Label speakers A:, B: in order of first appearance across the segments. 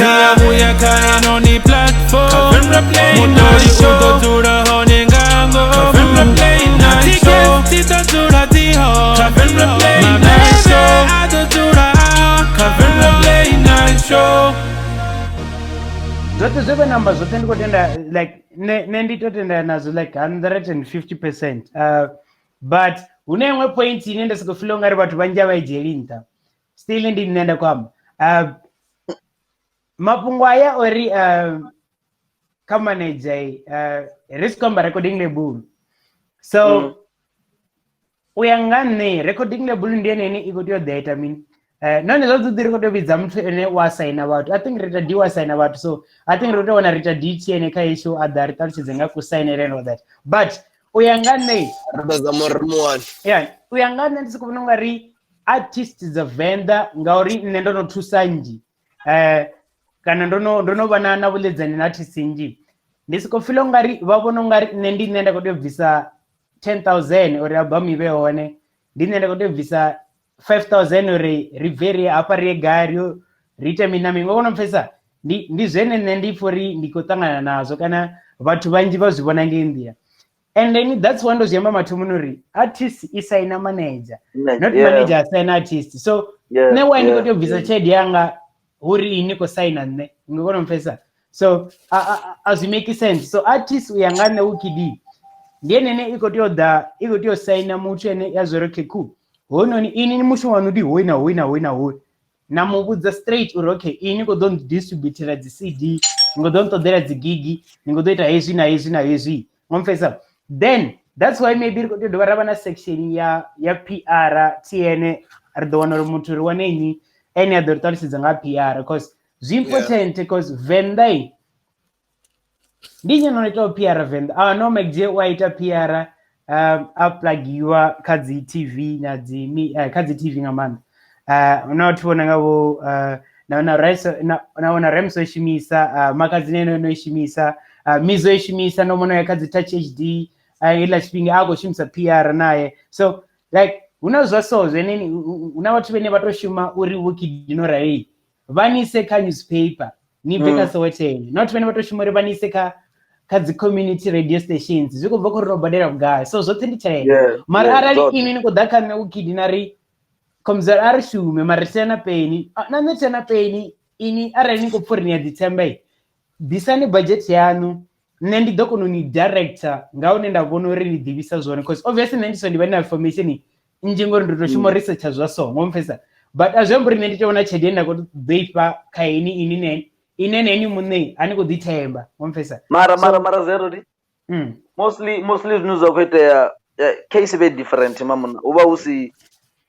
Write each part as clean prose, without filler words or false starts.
A: Ri a vhuya kha inoni platform, muṱoli u ḓo dzula hone nga ngomu, na tickets dzi ḓo dzula dzi hone, mabebe a ḓo dzula a hone. Night Show.
B: Zwoṱhe zwe vha namba zwoṱhe ndi khou tenda, like nṋe ndi to tenda nazwo like 150%, but hu na iṅwe point ine nda soko feel ungari vhathu vhanzhi a vha i dzhieli nṱha. Still ndi nṋe nda khou amba mafhungo aya ori kha manager, ri si khou amba recording label. So u ya nga nṋe, recording label ndi ene ine i khou tea u ḓa ita mini, nahone zwavhuḓi ri khou tea u vhidza muthu ene wa saina vhathu. I think Rita D wa saina vhathu, so I think ri khou tea u wana Rita D ene kha issue a ḓa ri ṱalutshedze nga kusainele and all that. But u ya nga nṋe,
C: Ri ḓo zama uri ri mu wane.
B: Yeah, u ya nga nṋe ndi soko vhona ungari artist dza Venḓa, ngauri nṋe ndo no thusa nnzhi, kana ndo no vha na vhuḽedzani na artist nnzhi, ndi soko feel ungari vha vhona ungari nṋe ndi nṋe nda khou tea u bvisa 10,000 uri album i vhe hone, ndi nṋe nda khou tea u bvisa 5000 uri ri bve ri hafha ri ye gai, ri ite mini na mini. Ngo kona u pfhesesa, ndi zwene nṋe ndi pfha uri ndi khou ṱangana nazwo, kana vhathu vhanzhi vha zwi vhona ngei nḓila. And then that's why ndo zwi amba mathomoni uri artist i saina manager, not manager a saina artist. So nṋe why ndi khou tea u bvisa tshelede yanga uri ini khou saina nṋe? Nga kona u pfhesesa, so a zwi make sense. So artist, u ya nga nṋe, ukd ndi ene ene i khou tea u ḓa, i khou tea u saina muthu ene ya zwo ri, okay, cool, hoyunoni ini mushumo waṋu ndi hoyu na hoyu na hoyu na hoyu, na mu vhudza straight uri okay, ini khou ḓo distributela dzi CD, ni khou ḓo nṱoḓela dzi gig, ni khou ḓo ita hezwi na hezwi na hezwi. Ngo mpfhesesa? Then that's why maybe ri khou tea u dovha ra vha na section ya PR tn. Ri ḓo wana uri muthu ri wane nnyi ene a ḓo ri ṱalutshedza nga PR, cause zwi important, cause Venḓa i ndi nnyi no itaho PR Venḓa? Ah no, MacG u a ita PR, a plagiwa kha dzi TV na dzi kha dzi TV nga maanḓa. Na vhathu vhona nga vho na Rice na Ramso shumisa, Makhadzi ene no shumisa, Mizo i shumisa, no mono ya kha dzi Touch HD, iḽa tshifhinga a khou shumisa PR naye. So like hu na zwa so zweneni, hu na vhathu vhane vha to shuma uri Wikid no rali vha nise kha newspaper, ni bve kha Sowetan, not vhane vha to shuma uri vha nise kha dzi community radio stations. Zwi khou bva khou ri no badela vhugai, so zwoṱhe ndi tshelede. Mara arali inwi ni khou ḓa kha nṋe Wikid na ri khomzela a ri shume, mara ri na peni na nṋe tea na peni, ini arali ni khou pfha uri ni a ḓi themba, ḓisani budget yaṋu, nṋe ndi ḓo kona u ni director nga hune nda vhona uri ni ḓivhisa zwone, cause obviously nṋe ndi so ndi vha ndi na information nnzhi ngori ndi to shuma researcher zwa so ngo mpfhesa. But a zwi amba uri nṋe ndi tea u vhona tshelede ine nda khou ḓo ifha kha ini ini ne ine neni muṋe a ni khou ḓi themba, ngo mpfhesa?
D: Mara mara zero di mostly zwine zwa khou itea, case vhe different mamuna, hu vha hu si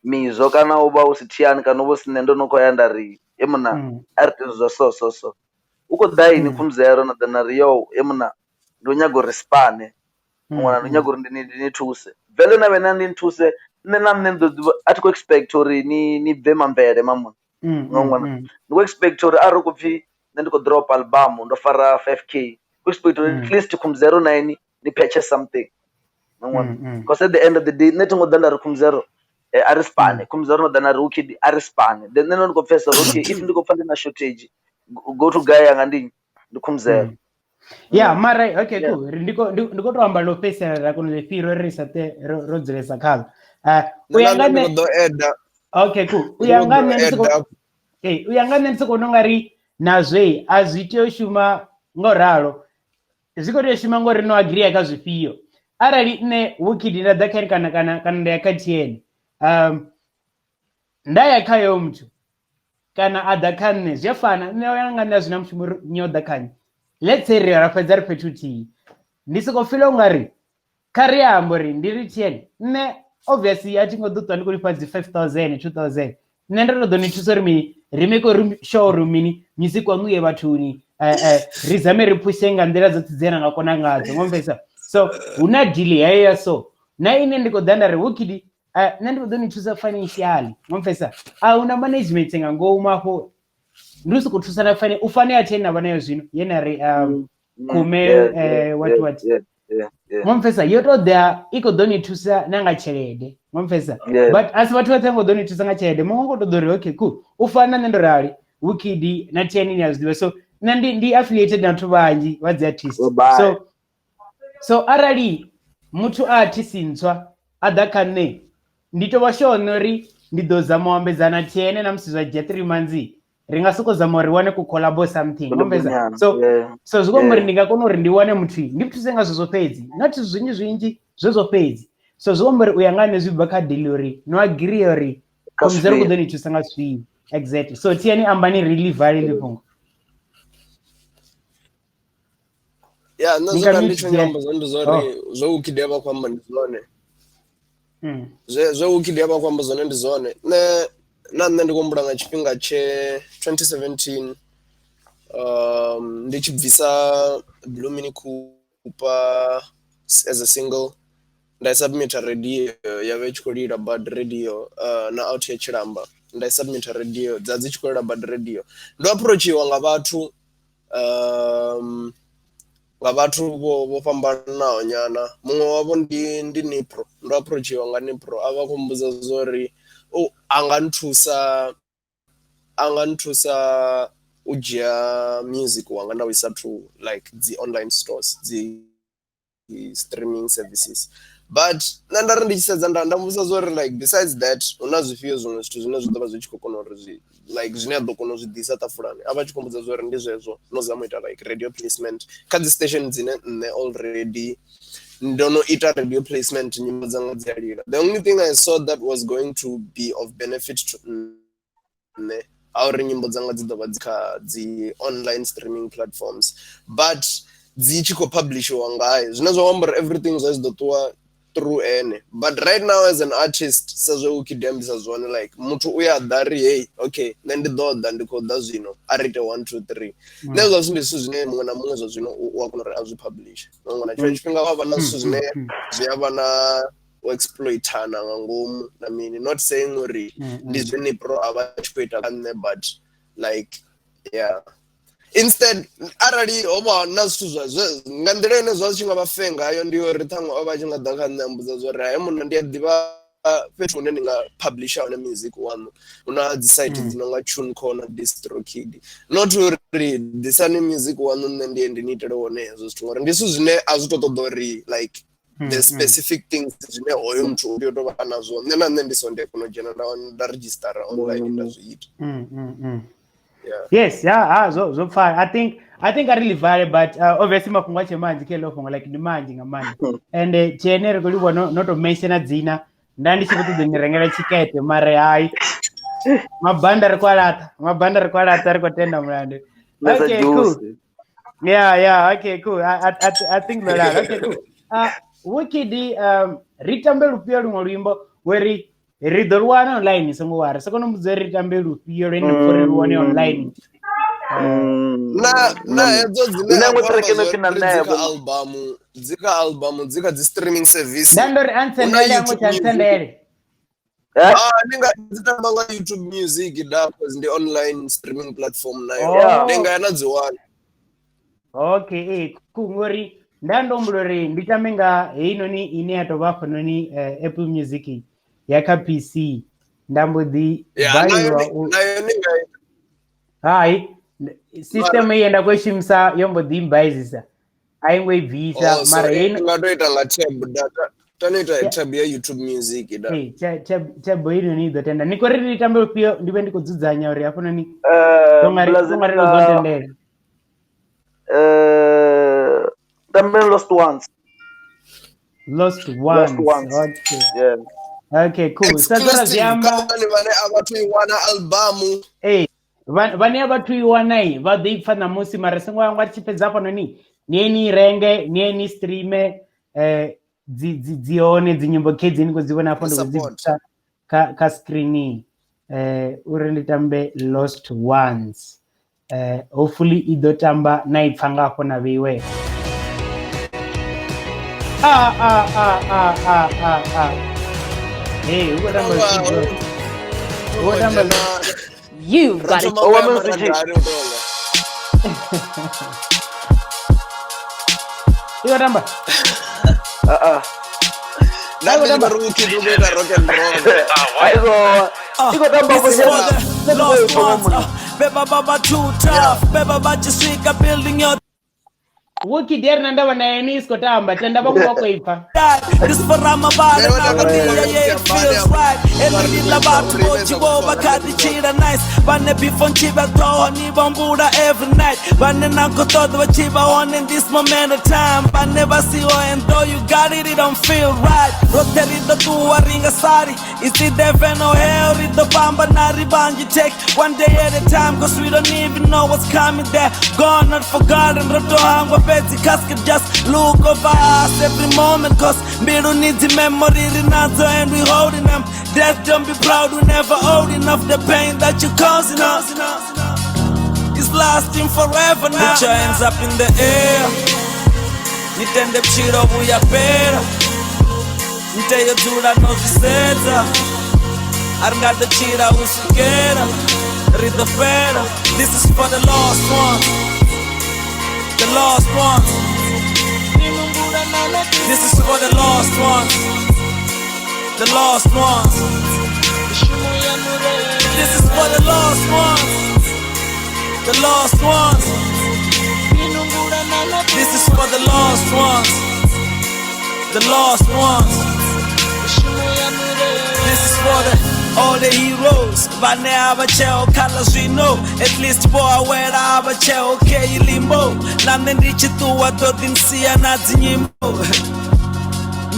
D: Mizo kana hu vha hu si Thiani kana hu vha hu si nṋe ndo no khou ya nda ri e muna, a ri tende zwa so so so, u khou ḓa ini Khumzelo na ḓa na ri, yo e muna, ndi u nyaga uri spane ṅwana, ndi nyaga uri ndi ni thuse vele na vhene ndi nthuse nṋe na nṋe ndi ḓo a thi khou expect uri ni bve mambele mamuna nga ṅwana. Ndi khou expect uri arali khou pfhi nṋe ndi khou drop album ndo fara 5K, khou expect uri at least Khumzero na ini ni purchase something nga ṅwana, because at the end of the day nṋe thi ngo ḓa nda ri Khumzero a ri spane, Khumzero no ḓa na ri Wikid a ri spane, then nṋe ndo ndi khou pfhesesa uri okay, if ndi khou pfha ndi na shortage, go to guy yanga ndi ndi Khumzero.
B: Yeah, mara okay, cool, ndi khou to amba ḽo fhedzisela ra kona u ḽi fhira uri ri sa te ro dzulesa khalo. U ya nga
C: nṋe ḓo eda.
B: Okay, cool. U ya nga nṋe ndi soko eh u ya nga nṋe ndi soko vhona ungari nazwo a zwi tea u shuma ngo ralo, zwi khou tea u shuma ngori no agree kha zwifhio. Arali nṋe Wikid nda ḓa kha kana nda ya kha TN, nda ya kha yo muthu kana a ḓa kha nṋe, zwi a fana. Nṋe ya nga nṋe a zwi na mushumo uri nnyi o ḓa kha nṋe. Let's say ri ra fhedza ri fhethu huthihi, ndi soko feel ungari kha ri amba uri ndi ri TN, nṋe obviously a thi ngo ḓo ṱwa ndi khou lifha dzi 5000, 2000. Nṋe ndo to ḓo ni thusa uri mini, ri make uri sure uri mini, music waṋu uye vhathuni, ri zame ri phushe nga nḓila dzoṱhe dzine ra nga kona ngadzo, ngo mpfhesesa? So hu na deal heyo ya so na ine ndi khou ḓa nda ri Wikid, nṋe ndi khou ḓo ni thusa financially, ngo mpfhesesa? A huna management nga ngomu afho, ndi u sokou thusana u fanela theni na vha nayo zwino ye na ri khume, what what, ngo mpfhesesa? Yo to ḓa i khou ḓo ni thusa na nga tshelede, ngo mpfhesesa? But asi vhathu vhoṱhe vha khou ḓo ni thusa nga tshelede. Muṅwe ngo to ḓo ri okay, cool, u fana na nṋe ndo rali. Wikidi na TN ni a zwi ḓivha. So nṋe ndi affiliated na vhathu vhanzhi vha dzi artist. So arali muthu a artist ntswa a ḓa kha nṋe, ndi to vha sure uri ndi ḓo zama u ambedzana TN na musi zwa dzhia 3 months, ri nga soko zama uri wane ku collabo something. So so zwi uri ndi nga kona uri ndi wane muthu ndi thuse nga zwezwo fhedzi, not zwinzhi zwinzhi zwezwo fhedzi. So zwi amba uri u ya nga nṋe zwi bva kha deal uri no agree uri komzero ku ḓo ni thusa nga zwifhio. Exactly. So TN ambani really vale ḽi fhungo.
C: Ya nṋe zwo ndi tshi amba zwone ndi zwori zwo Wikidi vha khou amba ndi zwone. Zwe Wikidi vha khou amba zwone ndi zwone. Nṋe na nṋe ndi humbula nga tshifhinga tshe 2017 ndi tshi bvisa Blue Mini Cooper as a single, nda submit radio ya vha i tshi khou lila bad radio, na out ya Tshilamba nda submit radio dza dzi tshi khou lila bad radio. Ndo approachiwa nga vhathu vho fhambananaho nyana. Muṅwe wavho ndi Nipro. Ndo approachiwa nga Nipro, a vha khou mmbudza zwori a nga nthusa u dzhia music wanga nda u isa to like dzi online stores, dzi streaming services. But nṋe nda ri ndi tshi sedza nda muvhudza zwori like besides that hu na zwifhio zwiṅwe zwithu zwine zwi ḓo vha zwi tshi khou kona uri zwi like zwine a ḓo kona u zwi ḓisa ṱafulani. A vha tshi khou mbudza zwori ndi zwezwo no zama u ita like radio placement kha dzi station dzine nṋe already ndo no ita radio placement, nyimbo dzanga dzi a lila. The only thing I saw that was going to be of benefit to nṋe a uri nyimbo dzanga dzi ḓo vha dzi kha dzi online streaming platforms, but dzi tshi khou publishiwa ngae, zwine zwa amba uri everything zwa zwi ḓo ṱuwa through ene. But right now as an artist, sa zwe Wikidi ambisa zwone, like muthu u ya ḓa ri hey okay nṋe ndi ḓo ḓa ndi khou ḓa zwino, a ri ite 1 2 3. Nṋe zwa zwithu ndi zwithu zwine muṅwe na muṅwe zwa zwino u a kona uri a zwi publish. Muṅwe na tshiṅwe tshifhinga wa vha na zwithu zwine zwi a vha na u exploitana nga ngomu na mini. Not saying uri ndi zwine Nipro a vha tshi khou ita kha nṋe, but like yeah. Instead arali ho vha na zwithu zwa nga nḓila ine zwa tshi nga vha fair ngayo ndi uri ṱhaṅwe o vha tshi nga ḓa kha nṋe a mbudza zwa uri hai munna ndi a ḓivha fhethu hune ni nga publisha hone music waṋu, hu na dzi site dzi nonga TuneCore na DistroKid, not uri ḓisani music waṋu nṋe ndi ye ndi ni itele wone hezwo zwithu, ngori ndi zwithu zwine a zwi to ṱoḓa uri like the specific things zwine hoyo muthu u tea u tou vha nazwo. Nṋe na nṋe ndi so ndi a kona u dzhena nda redzhistara online nda zwi ita. Yeah.
B: Yes, yeah, so far I think I really value, but obviously mafhungo a tshe manzhi kha heḽo fhungo, like ndi manzhi nga maanḓa. And tshene ri khou livhuwa no to mention dzina, nda ndi tshi khou ṱoḓa ni rengela tshikete, mare hai mabanda ri khou alaṱa, ri khou tenda mulandu. Okay, cool. Yeah, okay, cool. I think lolala. Okay, cool. Wikidi, ri tambe lufhio luṅwe luimbo weri ri ḓo lu wana online, songo wari soko no mbudza ri tambe lufhio lune pfo ri lu wane online.
C: Na hedzo dzine dzi kha album dzi kha dzi streaming service.
B: Nda ndo ri antsendele yango tsha ntsendele.
C: Ndi nga dzi tamba nga YouTube Music da, cause ndi online streaming platform nayo. Ndi nga ya na dzi wana.
B: Okay, ngori nda ndo humbula uri ndi tambe nga heinoni ine ya tou vha hafhanoni Apple Music ya kha PC, nda mbo ḓi balelwa u hai system ye nda khou shumisa yo mbo ḓi mbaizisa, a i ngo i bvisa. Mara
C: heino nga to ita nga tab data, tano ita tab ya YouTube Music da.
B: Tab heinoni i ḓo tenda. Ni khou ri ndi tambe lufhio ndi vhe ndi khou dzudzanya uri hafhanoni ri ḓo tendela.
D: Tambe Lost Ones.
B: Lost Ones. Okay.
D: Yeah.
B: Okay, cool.
C: Exclusive vhane a vhathu i wana albamu.
B: Eh, vhane a vhathu i wana i vha ḓo i pfa ṋamusi, mara songo hangwa tshi fhedza hafhanoni ni ye ni renge, ni ye ni streame, dzi hone dzi nyimbo khedzi ni khou dzi vhona hafho, ndi khou dzi bvisa kha screen uri ndi tambe Lost Ones. Hopefully i ḓo tamba na i pfa nga hafho na vheiwe. Hey, hu khou tamba zwithu. Hu khou tamba.
E: You've got it.
B: I khou tamba.
C: Rock and roll.
D: I khou tamba.
A: Lost ones.
F: Vhe vha vha too tough, vhe vha vha tshi swika building your
B: Wukid ya ri na ndavha na ene i si khou tamba tenda vhaṅwe vha khou i pfa.
F: This for Ramabada, yeah, it feels right. Elili la vhathu vho tshi vho vha kha ḓi tshila nice. Vhane before ntshi vha ṱhoho ni vha humbula every night. Vhane na khou ṱoḓa vha tshi vha hone in this moment of time. Vhane vha siho and though you got it, it don't feel right. Roṱhe ri ḓo ṱuwa ri nga sali. It's either heaven or hell, ri ḓo fhambana ri vhanzhi. Take one day at a time, cause we don't even know what's coming there. Gone, not forgotten, ro to hangwa fhedzi casket just look over us every moment, cause mbilu ni dzi memory ri nadzo and we holding them. Death, don't be proud, we never old enough. The pain that you causing us is lasting forever now. Put your hands up in the air. Nitende vhutshilo vhuya fhela. Nteyo dzula no zwi sedza. A ri nga ḓo tshila u swikela ri ḓo fhela. This is for the lost ones. The lost ones. This is for the lost ones. The lost ones. This is for the lost ones. The lost ones. This is for the lost ones. The lost ones. This is for the all the heroes. Vhane a vha tsheo kha ḽa zwino. At least vho awela a vha tsheo kei limbo. Na nṋe ndi tshi ṱuwa ḓo ḓi nsia na dzinyimbo.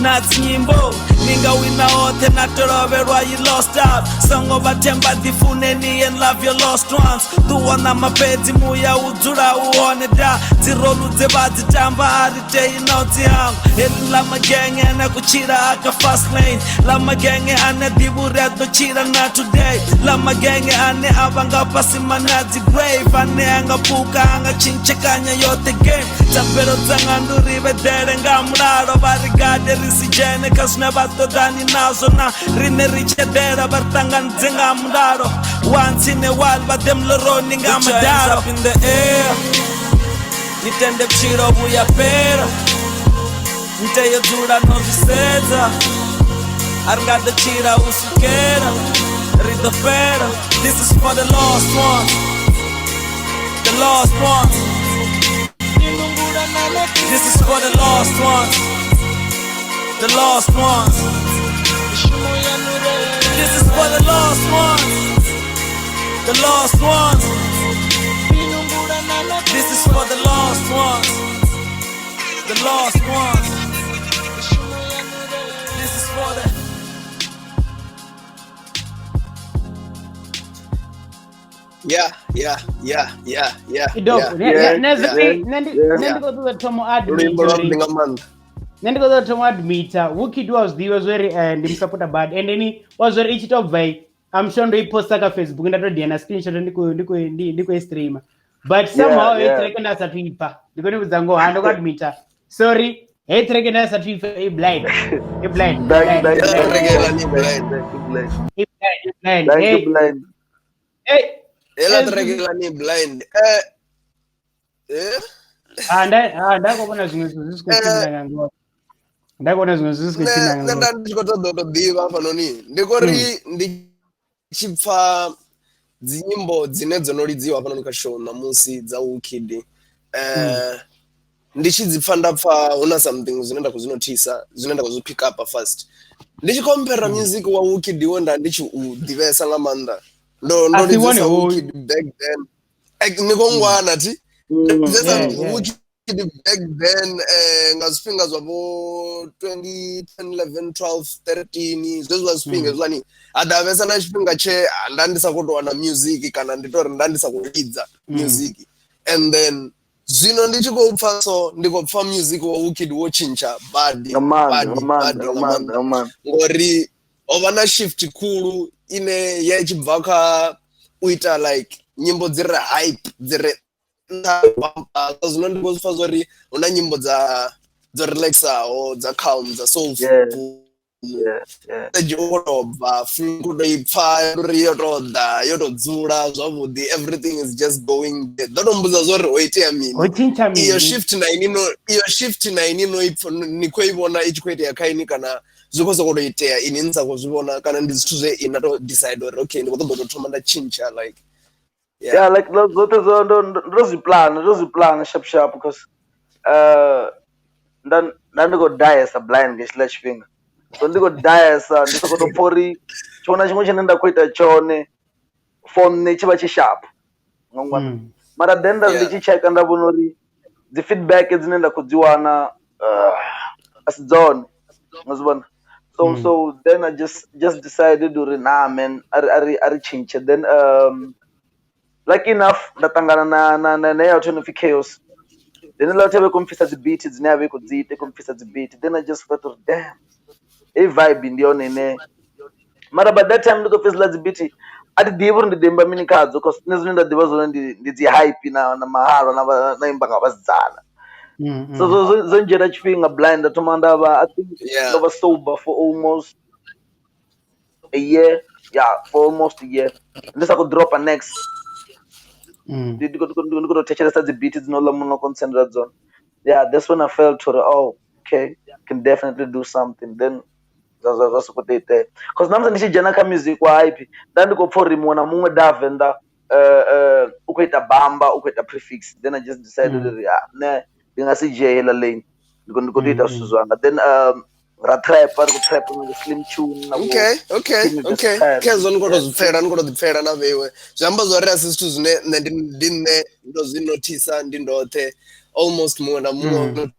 F: Na dzinyimbo ni nga wina hoṱhe na tolovhelwa you lost out. Songo vha themba ḓifuneni and love your lost ones. Ṱuwa na mafhedzi muya u dzula u hone da. Dzi rolu dze vha dzi tamba a ri tei na u dzi hangwa. Heḽi ḽa magenge ane a khou tshila a kha fast lane. Ḽa magenge ane a ḓivha uri a ḓo tshila na today. Ḽa magenge ane a vha nga fhasi mana dzi grave. Ane a nga pfuka a nga tshintshekanya yoṱhe game. Thabelo dzanga ndi uri vhe ḓele nga mulalo vha ri gade ri si dzhene kha zwine vha ṱoḓani nazwo na riṋe ri tshi eḓela vha ri ṱanganedze nga mulalo. Once in a while vha ḓe muloroni nga madalo. Up in the air. Nitende vhutshilo vhuya fhela. Nteyo dzula no zwi sedza. A ri nga ḓo tshila u swikela ri ḓo fhela. This is for the lost ones. The lost ones. This is for the lost ones. The lost ones. This is for the lost ones. The lost ones. This is for the lost ones. The lost ones. This is for the
C: Yeah.
B: I dope.
C: Yeah.
B: Nṋe nṋe ndi nṋe ndi khou ṱoḓa thoma u admit
C: Luimbo
B: uri
C: lwavhuḓi nga maanḓa.
B: Nṋe ndi khou ṱoḓa thoma u admita Wukid wa zwi ḓivha zwori ndi musapota bad and then wa zwori i tshi tou bva I'm sure ndo i posta kha Facebook nda to dia na screenshot ndi khou ndi khou ndi ndi khou i streamer but somehow heyi track nda sathu i pfa. Ndi khou ni vhudza ngoho ha ndo khou admita, sorry, heyi track nda sathu i pfa, i blind, i blind,
D: Thank you,
B: blind,
D: thank you,
C: Hela
D: thank
C: track
D: you,
C: hela ni blind.
D: thank you, blind.
B: I blind, i blind.
D: Thank you,
B: Hey
D: blind.
B: Hey.
C: Hela track hela ni blind. Eh eh
B: Ah, nda ah nda khou vhona zwiṅwe zwithu zwi si khou tshimbila nga ngoho, nda khou vhona zwiṅwe zwithu zwi si khou tshimbila nga
C: Nṋe nda
B: ngoho.
C: Ndi tshi khou ṱoḓa u tou ḓivha hafhanoni ndi kori ndi tshi pfa dzinyimbo dzine dzo no lidziwa hafhanoni kha show ṋamusi dza Wukid, ndi tshi dzi pfa nda pfa hu na something zwine nda khou zwi nothisa, zwine nda khou zwi pick up fast ndi tshi compare music wa Wukid we nda ndi tshi u ḓivhesa nga maanḓa ndo
B: A si wone
C: lidzesa
B: hoyu.
C: Wukid back then. Ni khou ngwana thi lidzesa
B: Yeah.
C: Wukid back then nga zwifhinga zwa vho 2010, 11, 12, 13, zwezwiḽa zwifhinga hezwiḽani ha ḓa vhesa na tshifhinga tshe ah, nda ndi sa khou tou wana music kana ndi tori nda ndi sa khou lidza music and then zwino ndi tshi khou pfa so ndi khou pfa music wa Wukid wo tshintsha badi
D: Nga maanḓa,
C: badi
D: nga maanḓa,
C: badi
D: nga
C: nga
D: maanḓa,
C: maanḓa
D: nga maanḓa.
C: Ngori ho vha na shift khulu ine ya tshi bva kha u ita like nyimbo dzi re hype dzi re nṱha bampa. Zwino ndi khou zwi pfa zwori hu na nyimbo dza dzo relaxaho, dza calm, dza soulful. Stage u khou tou bva free khou tou i pfa uri yo tou ḓa yo tou dzula zwavhuḓi, everything is just going there. Ḓo to mbudza zwori ho itea mini.
B: Ho tshintsha
C: Iyo
B: mini?
C: Shift na ini no iyo shift na ini no ipfa ni khou i vhona i tshi khou itea kha ini kana zwi khou sokou tou itea ini ni sa khou zwi vhona kana ndi zwithu zwe ina to decide uri okay ndi khou ṱoḓa u tou thoma nda tshintsha like
D: Yeah, like zwoṱhe zwo ndo zwi plan, ndo zwi plan sharp sharp because nda ndi khou daesa blind nga tshiḽa tshifhinga. So ndi khou daesa ndi sokou tou pfha uri tshiṅwe na tshiṅwe tshine nda khou ita tshone for nṋe tshi vha tshi sharp. Nga mara then nda ndi tshi tsheka nda vhona uri dzi feedback dzine nda khou dzi wana a si dzone, nga zwi vhona. So so then I just decided uri nah man, a ri tshintshe. Then lucky enough nda ṱangana na ya no pfi Chaos. Then ḽa vhe khou mpfisa dzi beat dzine a vhe khou dzi ita, khou mpfisa dzi beat. Then I just thought uri damn, heyi vibe ndi yone ine. Mara by that time ndi khou pfisa dzi beat, a thi ḓivhi uri ndi ḓo imba mini khadzo, cause nṋe zwine nda ḓivha zwone ndi dzi hype na mahalwa na imba nga vhasidzana. So zwo ndzhiela tshifhinga blind, nda thoma nda vha, I think ndo vha sober for almost a year. Yeah, for almost a year. Ndi sa khou dropa next. Ndi khou tou thetshelesa dzi beat dzine oḽa muno khou ntsendela dzone. Yeah, that's when I felt uri oh, okay, I can definitely do something. Then zwa sokou tou itea. Cause na musi ndi tshi dzhena kha music wa hype, nda ndi khou pfha uri muṅwe na muṅwe da Venḓa u khou ita bamba, u khou ita prefix. Then I just decided uri nṋe ndi nga si dzhie heiḽa lane, ndi khou tou ita zwithu zwanga. Then ra trap, ri khou trap na Slim Tune na
C: okay. Khezwo ni khou tou zwi pfela, ni khou tou ḓi pfela na vheiwe. Zwi amba zwa uri a si zwithu zwine nṋe ndi nṋe ndo zwi nothisa ndi ndoṱhe. Almost muṅwe na muṅwe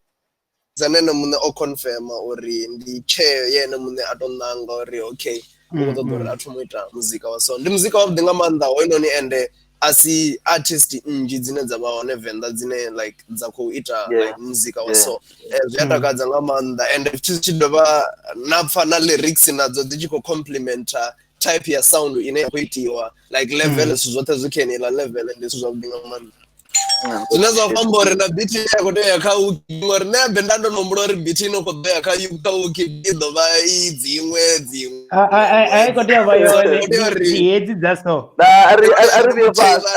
C: na ene muṋe o confirma uri ndi tsheo ye ene muṋe a to ṋanga uri okay, u khou ṱoḓa uri a thome u ita muzika wa so. Ndi muzika wavhuḓi nga maanḓa hoyunoni, ende a si artist nnzhi dzine dza vha hone Venḓa dzine like dza khou ita like muzika wa so. Zwi a takadza nga maanḓa, ende futhi tshi dovha na pfha na lyrics nadzo dzi tshi khou complimenta type ya sound ine ya khou itiwa, like level, zwithu zwoṱhe zwi kha heneiḽa level, ndi zwithu zwavhuḓi nga maanḓa. Zwine zwa khou amba uri na beat ine ya khou tea ya kha Wukid, ngori nṋe abe nda ndo no humbula uri beat ino khou ḓo ya kha Wukid i ḓo vha i dziṅwe.
B: A i khou tea u vha yone, ndi hedzi dza so.
D: A ri vhuye fhasi.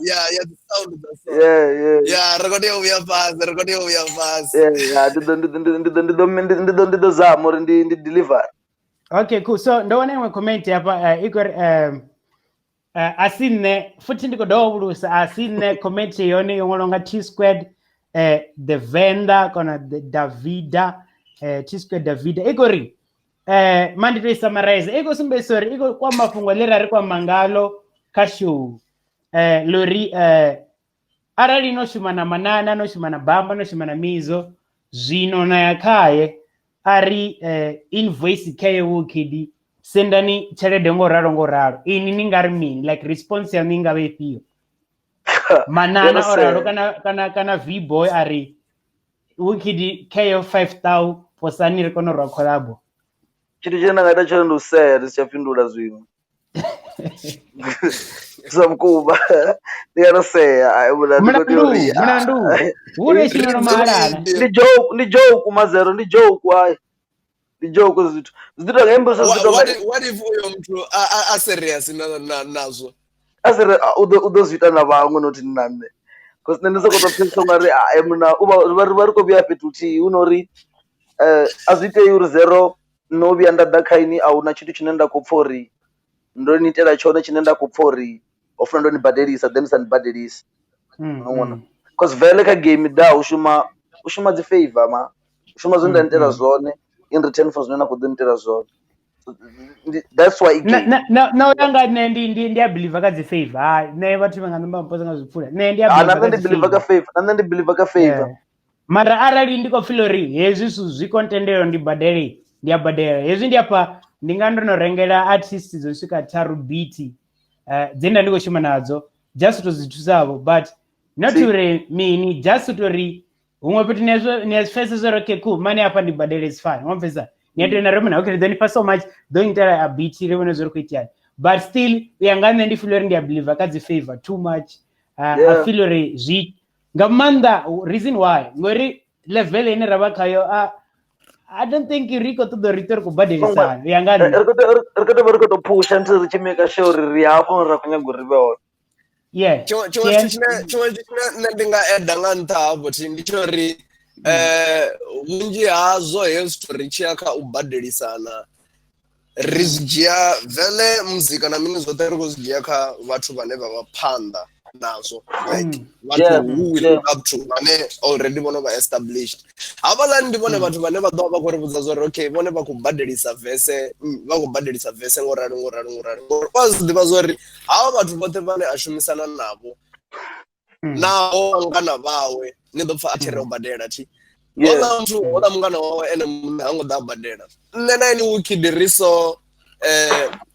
C: Yeah, ya dzi sound dza so.
D: Yeah.
C: Yeah, ri khou tea u vhuya fhasi, ri khou tea u vhuya fhasi.
D: Yeah, ndi ḓo zama uri ndi deliver.
B: Okay, cool. So ndo wana iṅwe comment hafha i khou ri a si nṋe futhi ndi khou dovha vhulusa, a si nṋe comment yone yo ṅwalwa nga T squared the Venḓa kana the Davida, T squared Davida. I khou ri ma ndi to i summarize, i khou sumbedzisa uri i khou kwama fhungo ḽe ra ri kwama ngalo kha show, ḽori arali no shuma na Manana, no shuma na Bamba, no shuma na Mizo, zwino na ya khaye a ri invoice khaye Wukid, sendani tshelede ngo ralo. Ini ni nga ri mini? Like response yaṋu i nga vha ifhio? Manana o ralo kana V-boy a ri Wukid khayo 5,000 posani ri kone u rwa collabo.
D: Tshithu tshine nda nga ita tshone ndi u sea, ndi si tsha fhindula zwiṅwe. Zwa vhukuma ndi nga to sea.
B: Mulandu hu tshumelo mahalana.
D: Ndi joke mazero, ndi joke ai. Ndi joke zwithu. Zwi ḓi tonga hembe zwi tonga.
C: What if uyo muthu a serious na nazwo?
D: A seri u ḓo zwi ita na vhaṅwe not na nṋe. Cause nṋe ndi soko to pfesesa ungari a muna u vha ri khou vhuya fhethu huthihi hu no uri a zwi itei uri zero no vhuya nda ḓa kha ini a huna tshithu tshine nda khou pfha uri ndo ni itela tshone tshine nda khou pfha uri ho funa ndo ni badelisa then sa ni badelisi. Cause vele kha game da u shuma dzi favor ma u shuma zwine nda nitela zwone in return for zwine na khou ḓo nitela zwone. That's why
B: na uya nga nṋe ndi a believe kha dzi favor. Hai nṋe vhathu vha nga namba mposa nga zwipfula. Nṋe ndi a
D: believe kha favor. Na nṋe ndi believe kha favor.
B: Mara arali ndi khou feel uri hezwi zwithu zwi kontendelo ndi badele, ndi a badela. Hezwi ndi afha ndi nga ndo no rengela artist dzo swika 3 beat dze nda ndi khou shuma nadzo just to zwi thusavho, but not uri mini, just to ri huṅwe fhethu ni a zwi pfesesa zwa uri okay cool mani afha ndi badele, it's fine. Wa pfesesa? Ni a tea na ri muna okay ḓo ni fha so much, ḓo nitela a beat ri vhone zwo ri khou iteani. But still u ya nga nṋe ndi feel uri ndi a believe kha dzi favor too much. I feel uri zwi nga maanḓa, reason why ngori level ine ra vha khayo I don't think ri khou ṱoḓa ri ri khou badelisana. U ya nga nṋe
D: ri khou tou vha ri khou tou phusha nthu ri tshi maker sure uri ri hafho ra khou nyaga uri ri vhe hone.
B: Yeah.
C: Tshiṅwe tshithu tshine nṋe ndi nga eda nga nṱha hafho thi ndi tsho uri vhunzhi hazwo hezwi zwithu ri tshiya kha u badelisana. Ri zwi dzhia vele muzika na mini zwoṱhe ri khou zwi dzhia kha vhathu vhane vha vha phanḓa nazwo, like vhathu who we look up to vhane already vhono vha established. Havhaḽani ndi vhone vhathu vhane vha ḓo vha vha khou ri vhudza zwori okay vhone vha khou badelisa verse, vha khou badelisa verse ngo rali ngo rali ngo rali, ngori u a zwi ḓivha zwori havha vhathu vhoṱhe vhane a shumisana navho naho vhangana vhawe ni ḓo pfha a tshi ri o badela thi. Houḽa muthu houḽa mungana wawe ene muṋe ha ngo ḓa a badela. Nṋe na ini Wukid ri so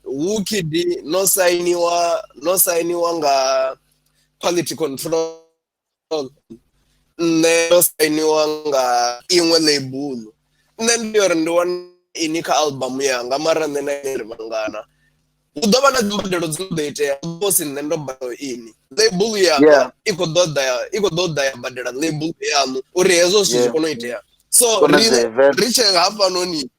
C: Wukid no sainiwa nga quality control, nṋe ndo sainiwa nga iṅwe label. Nṋe ndi uri ndi wane ini kha album yanga, mara nṋe na ini ri vhangana. Hu ḓo vha na dzimbadelo dzi no ḓo itea musi nṋe ndo badela ini. Label yanga i khou ḓo ḓa ya badela label yaṋu uri hezwo zwithu zwi kone u itea. So ri tshe hafhanoni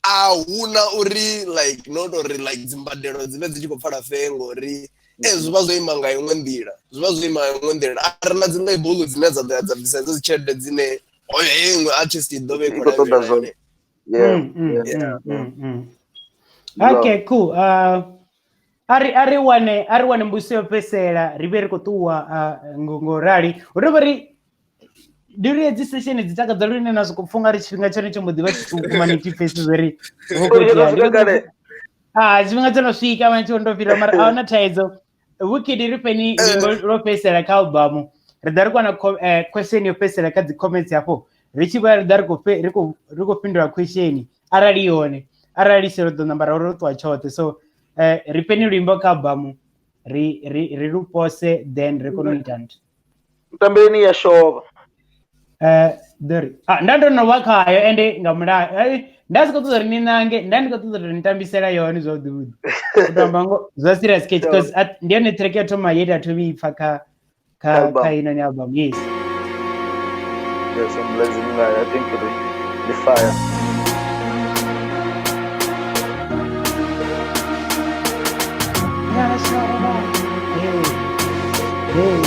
C: a huna uri like not uri like dzimbadelo dzi vhe dzi tshi khou pfala fair, ngori zwi vha zwo ima nga iṅwe nḓila, zwi vha zwo ima nga iṅwe nḓila. A ri na dzi label dzine dza ḓo ya dza bvisa hedzo dzi tshelede dzine hoyo heyo iṅwe artist i ḓo vha i khou lavhelela yone.
B: Okay, cool. A ri wane mbudziso yo fhedzisela ri vhe ri khou ṱuwa ngo rali. Hu tovha ri ndi uri hedzi session dzi takadza lune na sokou pfha ungari tshifhinga tshone tsho mbo ḓi vha tshiṱuku mani thi pfhesesi zwori tshifhinga tsho no swika mani tsho ndo fhira, mara a huna thaidzo. Wukid ri fheni luimbo lwo fhedzisela kha album, ri ḓa ri kwana question yo fhedzisela kha dzi comments hafho, ri tshi vhuya ri ḓa ri khou fhindula question arali i hone, arali si ri ḓo namba ra uri ro ṱuwa tshoṱhe. So ri fheni luimbo kha album ri lu pose then ri kone u ita nthu.
D: Mutambeni ya shovha.
B: Nda ndo no vha khayo ende nga mulayo nda si khou ṱoḓa uri ni nange, nda ndi khou ṱoḓa uri ni tambisela yone zwavhuḓi vhuḓi. U to amba ngo zwa serious case because ndi yone track ya thoma ye nda thoma i pfha kha inoni album. Yes.
D: Yes, I'm blazing guy. I think the fire.
B: Hey. Hey.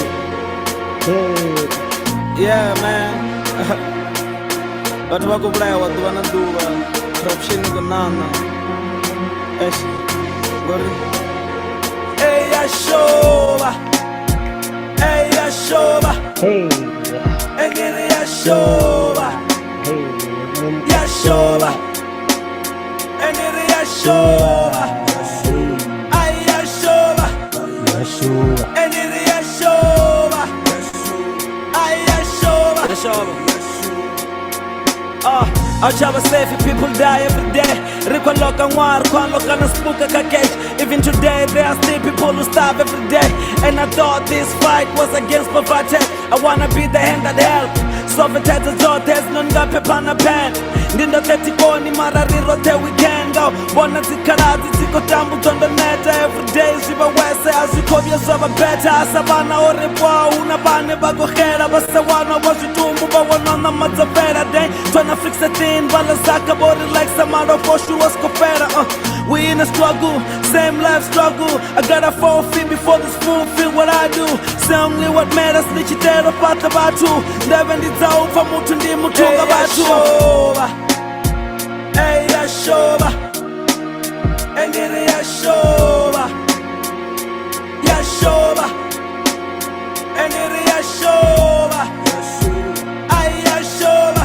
B: Hey.
F: Yeah, man. Vhathu vha khou vhulayawa ḓuvha na ḓuvha, corruption i khou ṋaṋa. Eish, ngori eya shova, eya shova,
B: hey,
F: engere ya shova,
B: hey,
F: ya shova, engere ya shova, ay ya shova,
B: ya shova,
F: engere ya shova, ay ya shova, ya shova. Our safe people die every day. Rikwaloka ngwar, kwaloka na spuka ka cage. Even today there are still people who starve every day. And I thought this fight was against poverty. I wanna be the hand that help. Sofethethe dzothe dzinonga phepha na pen. Ndi ndo ṱetikoni mara ri roṱhe we can go. Vhona dzikhaladzi dzi khou tambudzwa ndo neta. Every day zwi vha wese a zwi khou vhuya zwa vha better. Sa vhana o ripwa hu na vhane vha khou xela, vha sa wanwa vha zwitumbu vha wanwa ṋama dzo fhela. They tryna fix a thing, vha zaka vho relaxa malofha o shulwa zwi khou fhela. We in a struggle, same life struggle. I gotta fall feet before this fool feel what I do. Say only what matters, ndi tshi tea u fhaṱa vhathu. Ndevhe ndi dza u pfa muthu ndi muthu nga vhathu. Ey ya shova, engere ya shova, ya shova, engere ya shova, ay ya shova,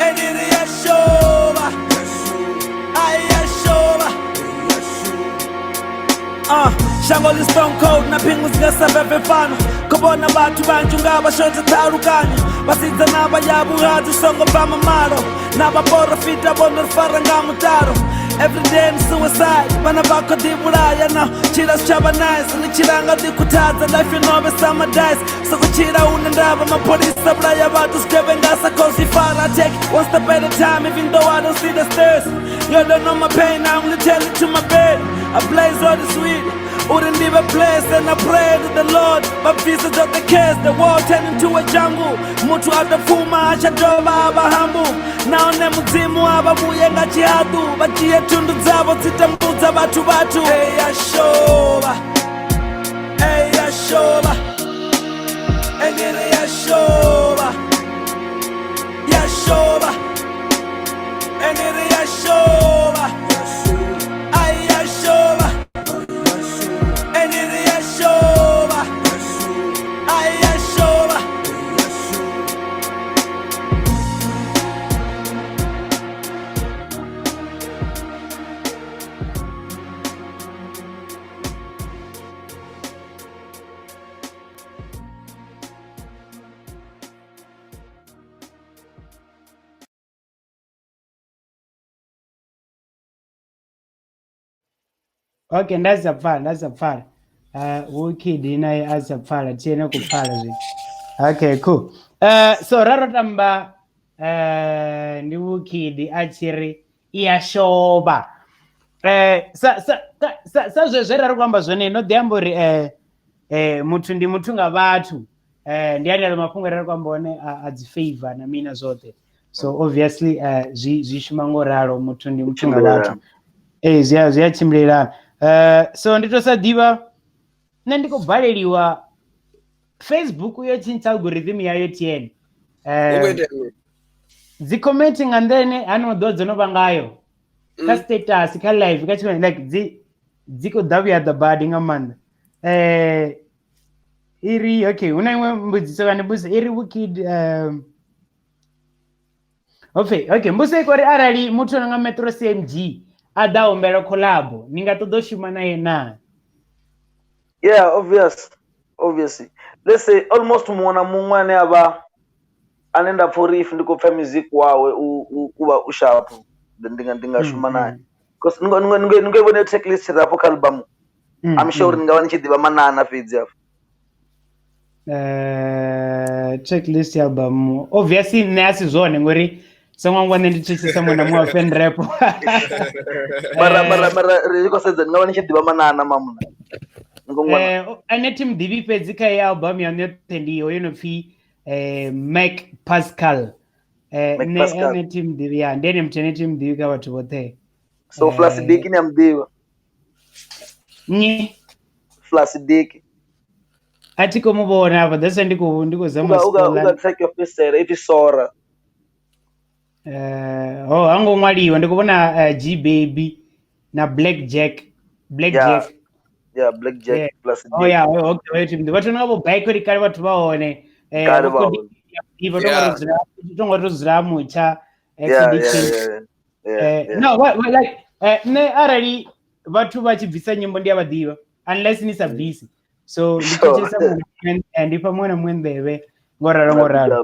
F: engere ya shova, ay ya shova. Shango li stone cold na pingu zingasaveve fano. Kobona bathu bantu ngaba shotha thalukanyo. Vhasidzana vha ya vhuhadzi songo bva mamalo. Na vhaporofita vho no ri fara nga mutalo. Every day I'm suicide, vhana vha khou ḓi vhulaya now. Tshila zwi tsha vha nice, ni tshila nga ḓi khuthadza. Life yo no vhe summer dice. Soko tshila hune ndavha mapholisa vhulaya vhathu zwigevhenga sa khou zwi fara. Take one step at a time even though I don't see the stairs. You don't know my pain, I only tell it to my bed. I blaze all this weed. Uri ndive blessed and I pray to the Lord. But visas of the curse, the world turned into a jungle. Muthu atapfuma achadova ava humble. Naone mudzimu ava vhuye nga tshihaḓu. Vha dzhie thundu dzavho dzi tambudza vhathu vhathu. Ey ya shova, ey ya shova, engere ya shova, ya shova, engere ya shova.
B: Okay, nda sa pfala, nda sa pfala. Wukid naye a sa pfala, tiene ku pfala zwi. Okay, cool. So ra ro tamba ndi Wukid a tshi ri iya shoba. Sa zwe ra ri khou amba zwone no ḓi amba uri muthu ndi muthu nga vhathu. Ndi ane mafhungo ra ri khou amba one a dzi favor na mina zwoṱhe. So obviously zwi shuma ngo ralo, muthu ndi muthu nga vhathu. Zwi a tshimbilelana. So ndi to sa ḓivha nṋe ndi khou baleliwa Facebook yo tshintsha algorithm yayo TN. Dzi comment nga nḓila ine hano maḓuvha dzo no vha ngayo kha status, kha live, kha tshiṅwe, like dzi khou ḓa vhuya ḓa badi nga maanḓa. Iri okay, hu na iṅwe mbudziso kana mbudziso iri Wukid okay, mbudziso i khou ri arali muthu ano nga Metro CMG a ḓa humbela collab, ni nga ṱoḓa u shuma naye naa?
D: Yeah, obviously. Let's say almost muṅwe na muṅwe ane a vha ane nda pfha uri if ndi khou pfha music wawe u vha u sharp, ndi nga shuma naye. Because ni ngo vhone track list ri afho kha album. I'm sure uri ni nga vha ni tshi ḓivha manana fhedzi afho.
B: Checklist album obviously nṋe a si zwone ngori songo ngwa nṋe ndi thetshelesa muṅwe na muṅwe wa fan rap.
D: Mara ri khou sedza ni nga vha ni tshi ḓivha manana mamuna.
B: Ane thi muḓivhi fhedzi kha heyi album ya yoṱhe ndi hoyo no pfhi Mac Pascal. Nṋe ane thi muḓivhi, ya ndi ene muthu ane thi muḓivhi kha vhathu vhoṱhe.
D: So Flashy Dick ni a muḓivha?
B: Nnyi?
D: Flashy Dick.
B: A thi khou mu vhona afha, that's why ndi khou zama u
D: scrolla. Uga track yo fhedzisela ipfi Sora.
B: Ho ha ngo ṅwaliwa, ndi khou vhona G Baby na Black Jack. Black Jack.
D: Yeah, Black Jack plus
B: D. Oh yeah, okay, wait, vhathu nga vho bike ri kale vhathu vha hone.
D: Kale vha hone.
B: Vho to dzula mutsha.
D: Yeah.
B: No, like nṋe arali vhathu vha tshi bvisa nyimbo ndi a vha ḓivha unless ni sa bvisi. So ndi thetshelesa ndi fha muṅwe na muṅwe nḓevhe ngo ralo.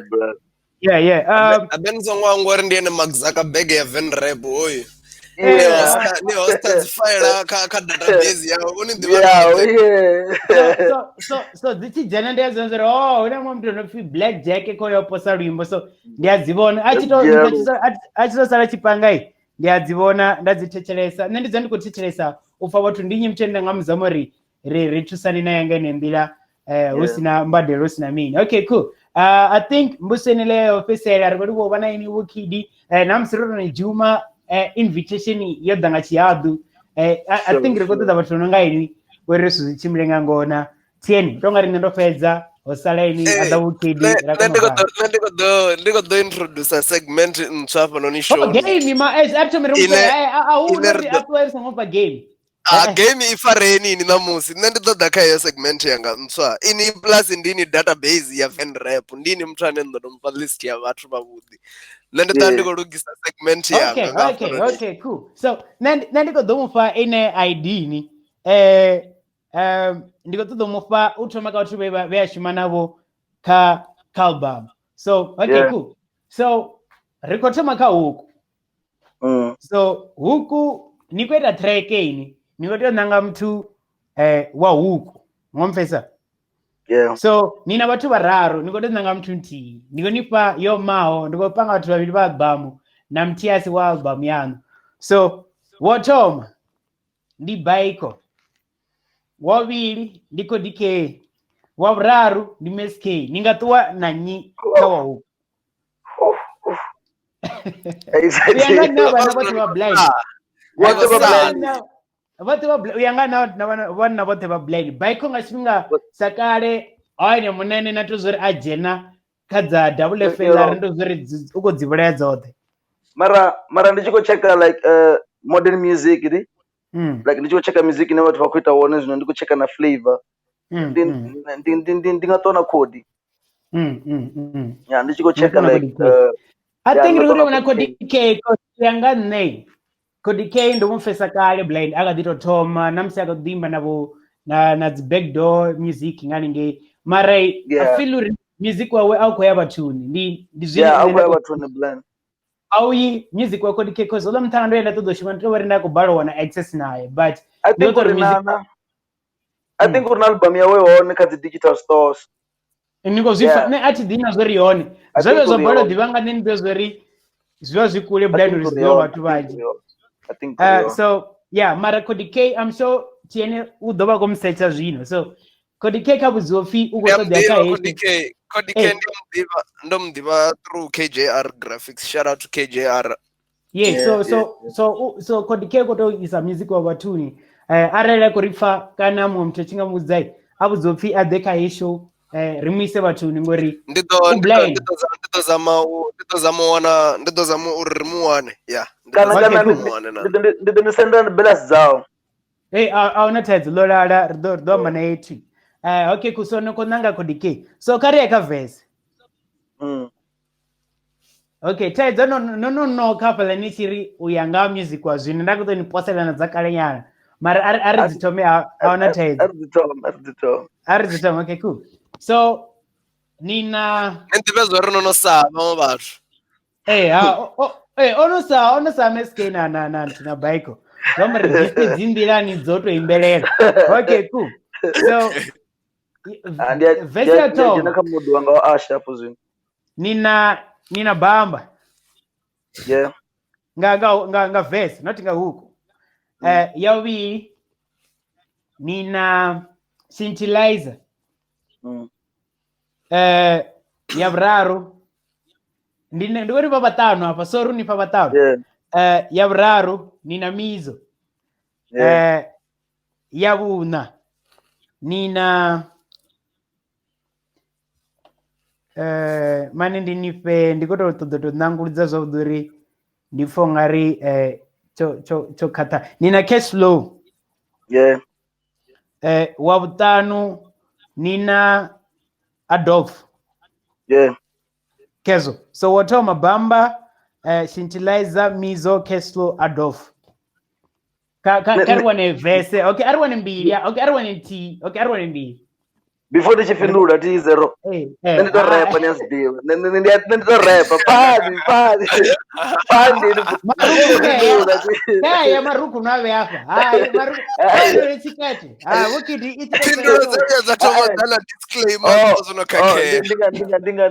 B: Yeah.
C: Aben songo anga uri ndi ene Mark Zuckerberg ya Van Rap hoyu. Ni hosta dzi file kha database yawe, u ni ḓivha.
B: So dzi tshi dzhena ndi a dzi vhona uri oh hu na muṅwe muthu no pfi Black Jack kho yo posa luimbo, so ndi a dzi vhona a tshi to sala tshipangai ndi a dzi vhona nda dzi thetshelesa. Nṋe ndi dza ndi khou thetshelesa u pfa vhathu ndi nnyi muthu ane nga muzamo uri ri thusane naye nga ine nḓila hu sina mbadelo hu sina mini. Okay, cool. I think mbuseni leyo fhedzisela ri khou livhuwa vha na ini Wukid. Na musi ro no dzhuma invitation yo ḓa nga tshihaḓu. I think ri khou ṱoḓa vhathu no nga inwi uri ri zwi tshimbile nga ngona. Tieni to nga riṋe ndo fhedza ho sala ini a ḓa Wukid.
C: Nṋe ndi khou ḓo introduce segment ntswa hafhanoni show.
B: Oh, game ma a thome ri a hu na ri a ṱuwa ri songo fha game.
C: Game i fareni ini ṋamusi nṋe ndi ḓo ḓa kha heyo segment yanga ntswa. Ini plus ndini database ya Van Rap, ndini muthu ane ndo mufha list ya vhathu vhavhuḓi. Nṋe ndi ḓa ndi khou lugisa segment yanga.
B: Okay, cool. So nṋe ndi khou ḓo mufha ine ID ni. Ndi khou ṱoḓa mufha u thoma kha vhathu vhe a shuma navho kha album. So okay, cool. So ri khou thoma kha huku. So huku ni khou ita track ini. Ni khou tea u nanga muthu wa huku. Ngo mpfesa?
D: Yeah.
B: So ni na vhathu vhararu, ni khou tea u nanga muthu nthihi. Ndi khou ni fha yo maho, ndi khou panga vhathu vhavhili vha album na muthihi asi wa album yaṋu. So wo thoma ndi Baiko, wa vhuvhili ndi Cody K, wa vhuraru ndi Miss K. Ni nga ṱuwa na nnyi kha wa huku? Uya nga nṋe vhana vhoṱhe vha blind. Vhoṱhe vha blind. Uya nga vhanna vhoṱhe vha blind. Baiko nga tshifhinga sa kale ene munene na to zwori a dzhena kha dza double FL ri ndo zwori u khou dzi vhulaya dzoṱhe.
D: Mara ndi tshi khou checka like modern music ni? Like ndi tshi khou checka music ine vhathu vha khou ita wone zwino, ndi khou checka na flavor. Ndi nga ṱona Cody. Yeah, ndi tshi khou checka like
B: I think ri khou vhona Cody K. Ya nga nṋe Cody K ndo mu pfesa kale blind a kha ḓi to thoma na musi a kha ḓi imba na vho na dzi backdoor music nga haningei. Mara I feel uri music wawe a u khou ya vhathuni. Ndi zwine
D: a u khou ya vhathuni blind.
B: A uyi music wa Cody K cause ola muthanga ndo yenda ṱoḓa u shuma ndi tovha ri nda khou balelwa wana access naye but
D: I think uri na I think uri na album yawe hone kha dzi digital stores.
B: Ni khou zwi pfa nṋe a thi ḓi na zwori hone zwo vhe zwa balelwa ḓivha nga nṋe ndi ḓivha zwori zwi vha zwi kule blind uri zwi ḓivha vhathu vhanzhi. So yeah, mara Cody K I'm sure Tiene u ḓo vha khou mu setsha zwino. So Cody K kha vhudziwa pfi u khou ṱoḓea kha
C: Cody K. Cody K ndo mu ḓivha through KJR Graphics. Shout out to KJR.
B: Yeah, so Cody K khou tou isa music wa vhathuni. Arali a khou ri pfa kana muṅwe muthu tshi nga muvhudza a vhudziwa pfi a ḓe kha heyi show ri mu ise vhathuni ngori
C: ndi ḓo zama uri ri mu wane. Yeah.
D: Kana ndi ḓo ni senda belas dzao.
B: Hey, a huna thaidzo ḽo lala ri ḓo amba na 80. Okay, cool. So no khou nanga Cody K. So kha ri ye kha verse. Okay, thaidzo no kha fhala ni tshi ri u ya nga music wa zwino nda khou ḓo ni poselana dza kale nyana. Mara a ri dzi thome a huna thaidzo.
D: A ri dzi thome.
B: Okay, cool. So nina
C: ndi ḓivha zwo ri no no sa vhaṅwe vhathu.
B: Eh, ono sa MSK na na na na Baiko. Vha ri dzi nḓilani dzo to imbelela. Okay, cool. So
D: verse ya thoma kha mudu wanga wa Asha afho zwino.
B: Nina Bamba.
D: Yeah.
B: Nga verse, not nga hook. Ya vhuvhili nina Scintillizer. Ya vhuraru ndi uri vha vhaṱanu hafha, sorry ni fha vhaṱanu. Ya vhuraru nina Mizo. Ya vhuṋa nina mane ndi ni fhe ndi khou tou ṱoḓa to nanguludza zwavhuḓi uri ndi pfha ungari tsho khaṱha. Nina Cash Flow.
D: Yeah.
B: Wa vhuṱanu nina Adolf.
D: Yeah.
B: Kezo. So wo thoma Bamba, Scintillizer, Mizo, Cash Flow, Adolf. Ka ri wane verse. Okay, a ri wane mbili. Okay, a ri wane nthihi. Okay, a ri wane mbili.
D: Before ndi tshi fhindula thi zero. Nṋe ndi to rapa ni a zwi ḓivha. Nṋe ndi to rapa. Fani.
B: Maruku maruku no vhe afha. Hai maruku. Hai tshikete. Ha vhukidi i
C: phindulo dza thoma dza na disclaimer zwo no khakhea.
D: Ndinga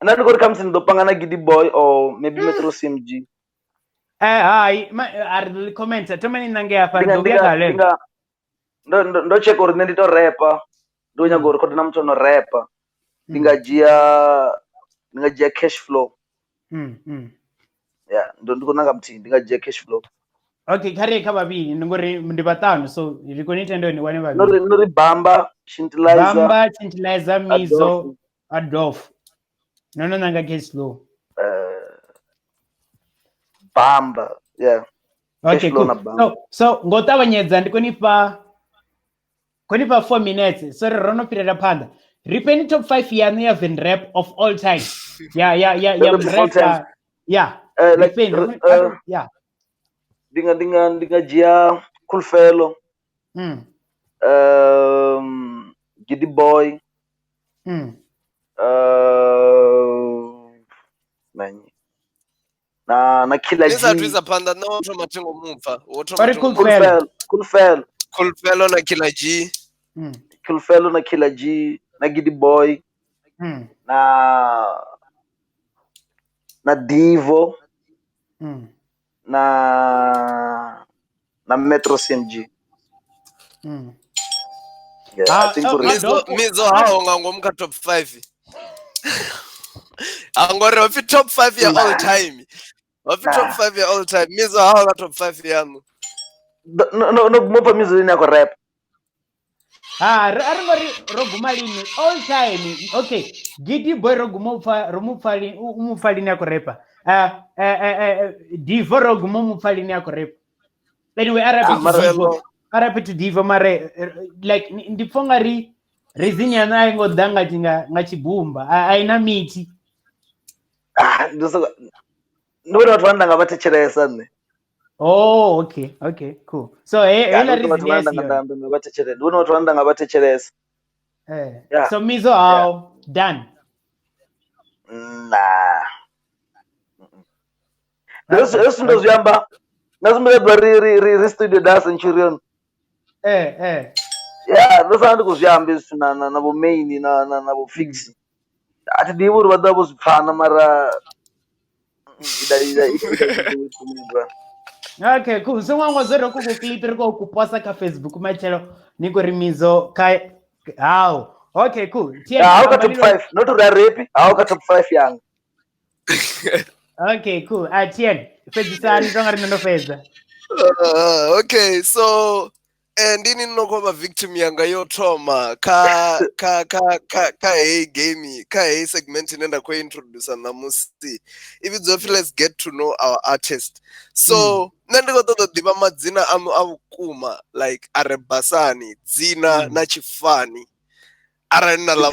D: nda ndi khou ri khamusi ndi ḓo panga na Giddy Boy or maybe Metro CMG.
B: Hai a ri ḓo comment thoma ni nange afha ri ḓo vhuya kha ḽeḽo.
D: Ndo check uri nṋe ndi to rapa. Ndi khou nyaga uri khoda na muthu ono rapa. Ndi nga dzhia Cash Flow. Yeah, ndi khou nanga muthihi, ndi nga dzhia Cash Flow.
B: Okay, kha ri kha vhavhili ndi ngori ndi vhaṱanu so ri kone tenda ni wane vhavhili.
D: No ri Bamba, Scintillizer.
B: Bamba, Scintillizer, Mizo, Adolf. No nanga Cash Flow.
D: Bamba, yeah.
B: Okay, cool. So ngo ṱavhanyedza ndi koni fha 4 minutes. Sorry, ro no fhirela phanḓa. Ri fheni top 5 yaṋu ya Vin rap of all time. Yeah. Rap, yeah.
D: Like,
B: yeah.
D: Ndi nga dzhia Khulfelo. Giddy Boy. Na Killer G.
C: Ni sa thuisa phanḓa nṋe wo thoma thingo mupfa. Wo thoma
D: Khulfelo.
C: Khulfelo na Killer G.
D: Khulfelo na Killer G na Giddy Boy. Na Divo. Na Metro CMG. Yeah, I think
C: Mizo hao nga ngomu kha top 5. Angori hopfi top 5 ya all time. Hopfi top 5 ya all time. Mizo hao nga top 5 yanu.
D: No guma Mizo ine ya khou rap.
B: Ha, ri ngori ro guma lini all time. Okay, Giddy Boy ro guma ro mupfa lini ya khou repa. Divo ro guma mupfa lini ya khou repa. Anyway, RIP to Divo mare like ndi pfha nga ri reason yaṋu a i ngo ḓa nga tshibumba a ina miti.
D: Ndi vhona vhathu vhane nda nga vha thetshelesa nṋe.
B: Oh, okay, cool. So heiḽa reason
D: ndi vhona vhathu vhane nda nga vha thetshelesa.
B: So Mizo how done?
D: Nah. Hezwi ndo zwi amba na zwi ḓuvha ri studio da Centurion. Ya ndo sala ndi khou zwi amba hezwi zwithu na vho Maine na vho Fix. A thi ḓivhi uri vha ḓovha vho zwi pfana mara
B: Okay, cool. So ngwa zwo ri ku clip ri khou kuposa kha Facebook matshelo ni khou ri Mizo kha how. Okay, cool.
D: How ka top 5, not uri a rape, how ka top 5 yanga.
B: Okay, cool. Tien, fhedzisani tonga ri ndo fhedza.
C: Okay, so ndini no khou vha victim yanga yo thoma kha kha kha kha kha heyi game, kha heyi segment ine nda khou introduce ṋamusi i vhidzwa pfi let's get to know our artist. So nṋe ndi khou ṱoḓa u ḓivha madzina aṋu a vhukuma, like a re basani, dzina na tshifani, arali na ḽa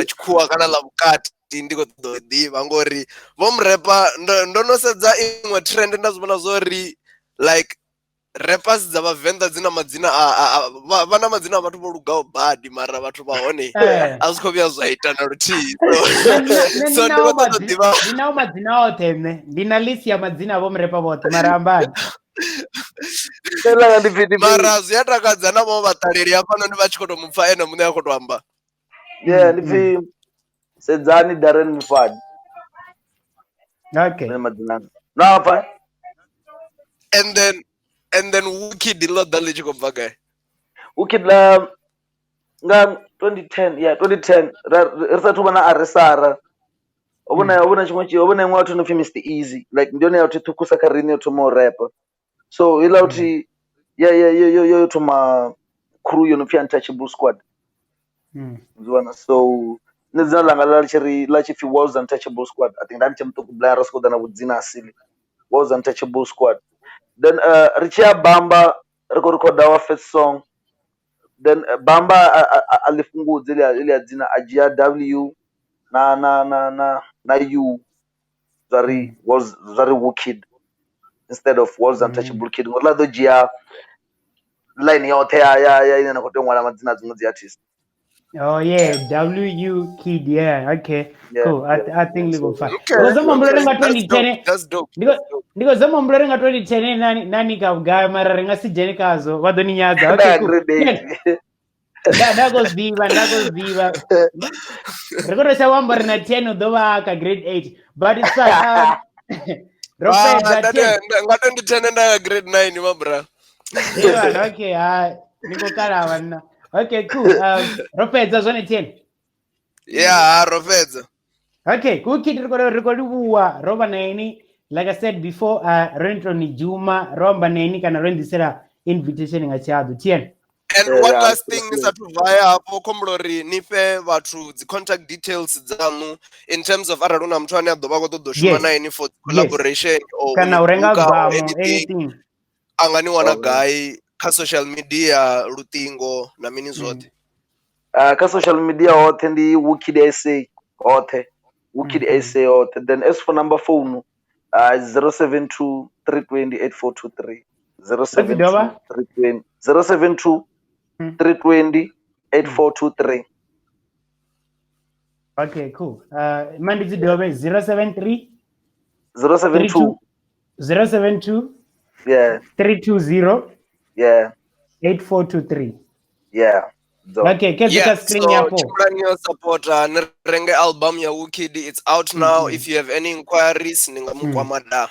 C: tshikhuwa kana ḽa vhukati ndi khou ṱoḓa u ḓivha, ngori vho murepa ndo no sedza iṅwe trend nda zwi vhona zwori like rappers dza vhavenḓa dzi na madzina vha na madzina a vhathu vho lugaho badi, mara vhathu vha hone a zwi khou vhuya zwa ita na luthihi. So ndi khou ṱoḓa u ḓivha.
B: Ndi nao madzina oṱhe nṋe, ndi na list ya madzina a vho murepa vhoṱhe, mara ambani.
C: Mara zwi a takadza na vhaṅwe vhaṱaleli hafhanoni vha tshi khou tou mupfa ene muṋe a khou tou amba.
D: Yeah, ndi pfi Sedzani Darren Mufadi.
B: Okay.
D: Madzina. Na pfa.
C: And then Wukid ḽo ḓa ḽi tshi khou bva gai?
D: Wukid ḽa nga 2010, yeah, 2010 ri sathu vha na Aresara. Ho vhona tshiṅwe ho vhona iṅwe vhathu no pfi Mr Easy, like ndi yone ya uthi ṱhukhusa kha riṋe yo thoma u rap. So iḽa uthi yo thoma crew yo no pfi Untouchable Squad. Zwi so nṋe dzina ḽanga ḽa tshi ri ḽa tshi pfi World's Untouchable Squad. I think nda ndi tshe muṱuku bla ra sokou ḓa na vhudzina asili. World's Untouchable Squad. Then ri tshi ya Bamba ri khou record our first song. Then Bamba a ḽi fhungudze ḽi a dzina a dzhia W na na na na na U zwa ri was zwa ri Wukid instead of World's Untouchable Kid, ngori ḽa ḓo dzhia line yoṱhe ya ine na khou tea u ṅwala madzina a dziṅwe dzi artist.
B: Oh yeah, W Kid, yeah, okay.
D: Yeah,
B: cool.
D: yeah.
B: I think we go fine.
C: Okay,
B: Because I'm
C: okay.
B: nga
C: That's
B: 2010
C: dope. That's dope.
B: Ndiko zama mbulere nga 2010 nani ka vhugai mara ri nga si dzhene kazwo vha ḓo ni nyadza. Okay, cool.
D: Grade 8.
B: Ndakozviva. Ri khou tou shavha amba uri na 10 u ḓo vha ka grade 8, but it's fine. Ro fhedza 10.
C: Nga 2010 nda grade 9 ma bra.
B: Ivana, okay, ni khou kala vhanna. Okay, cool. Ro fhedza zwone 10.
C: Yeah, ro fhedza.
B: Okay, cool kid, ri khou livhuwa ro vha na ini. Like I said before, ro ni tou ni dzhuma, ro amba na ini kana ro ni ḓisela invitation nga tshihaḓu. 10.
C: And one last thing ni sathu vaya hafho, khombula uri ni fhe vhathu dzi contact details dzaṋu in terms of arali hu na muthu ane a ḓo vha khou ṱoḓa u shuma na ini for collaboration or
B: kana u renga
C: buka or
B: album,
C: anything, a nga ni wana gai kha social media, luṱingo na mini zwoṱhe?
D: Kha social media hoṱhe ndi Wukid SA hoṱhe, Wukid SA hoṱhe. Then as for number phone, 072 320 8423. 072 320 072 320 8423.
B: Okay, cool. Mandi dzi dovhe 073
D: 072
B: 072
D: yeah
B: 320
D: yeah
B: 8423.
D: Yeah.
B: Okay, keep the screen
C: so
B: yapo.
C: Chimulani yo support ni renge album ya Wukid, it's out now. If you have any inquiries ni nga mukwama da.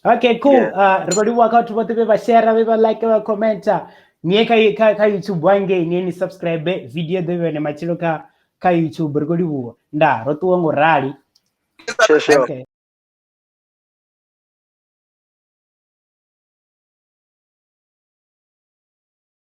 B: Okay, cool. Ri khou livhuwa kha vhathu vhoṱhe vhe vha share, vhe vha like, vha commenta. Ni ye kha YouTube wangei, ni ye ni subscribe video ḓo vhe na matshelo kha YouTube. Ri khou livhuwa. Nda ro ṱuwa ngo rali.
D: Sure.
B: Okay.